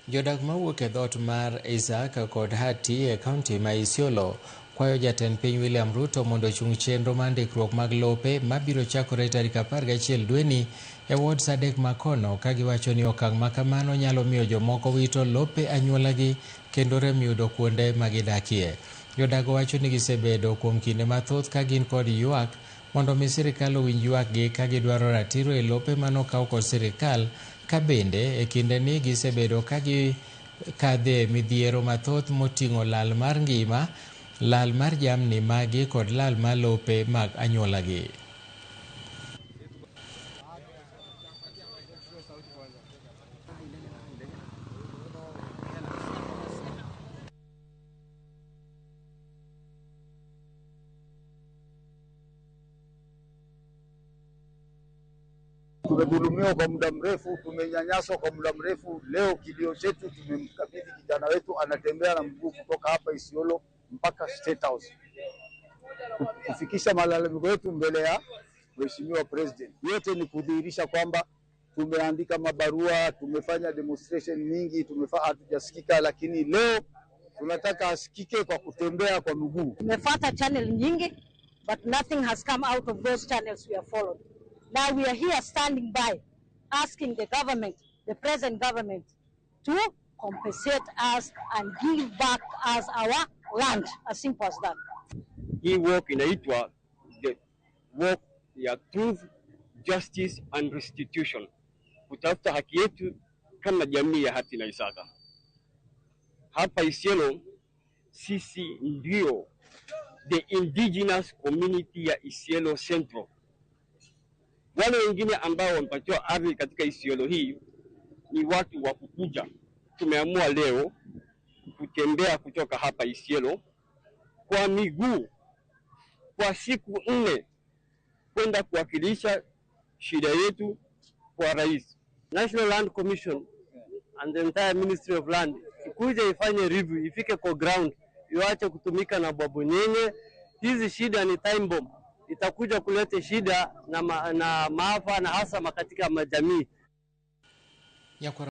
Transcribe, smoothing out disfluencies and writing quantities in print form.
Jodak mawuok e dhoot mar Isaka kod Hati e kaunti ma Isiolo kwayo jatend piny William Ruto mondo ochung chenro mar ndikruok mag lope mabiro chakore tarik 11 dweni e wards adek makono, ka giwacho ni okang' ma kamano nyalo miyo jomoko wito lope anyuolagi kendo rem yudo kuonde ma gidakie. Jodak wacho ni gisebedo kuom kinde mathoth ka gin kod ywak mondo mi sirikal owinj ywakgi ka gidwaro ratiro e lope manokaw kod sirikal, ka bende e kindeni gisebedo ka gikadhe midhiero mathoth moting'o lal mar ngima, lal mar jamni magi kod lal mar lope mag anyuolagi. Tumedhulumiwa kwa muda mrefu, tumenyanyaswa kwa muda mrefu. Leo kilio chetu tumemkabidhi kijana wetu, anatembea na mguu kutoka hapa Isiolo mpaka State House kufikisha malalamiko yetu mbele ya Mheshimiwa President. Yote ni kudhihirisha kwamba tumeandika mabarua, tumefanya demonstration mingi, hatujasikika, lakini leo tunataka asikike kwa kutembea kwa miguu. Tumefuata channel nyingi, but nothing has come out of those channels we have followed. Now we are here standing by, asking the government, the present government, to compensate us and give back us our land, as simple as that. Hii work inaitwa the work ya truth, justice and restitution, kutafuta haki yetu kama jamii ya Hati na Isaka. Hapa Isiolo sisi ndio the indigenous community ya Isiolo Central. Wale wengine ambao wamepatiwa ardhi katika Isiolo hii ni watu wa kukuja. Tumeamua leo kutembea kutoka hapa Isiolo kwa miguu kwa siku 4 kwenda kuwakilisha shida yetu kwa rais. National Land Commission and the entire Ministry of Land ikuje ifanye review, ifike kwa ground, iwache kutumika na babu nyenye. Hizi shida ni time bomb, itakuja kuleta shida na maafa na hasa katika majamii.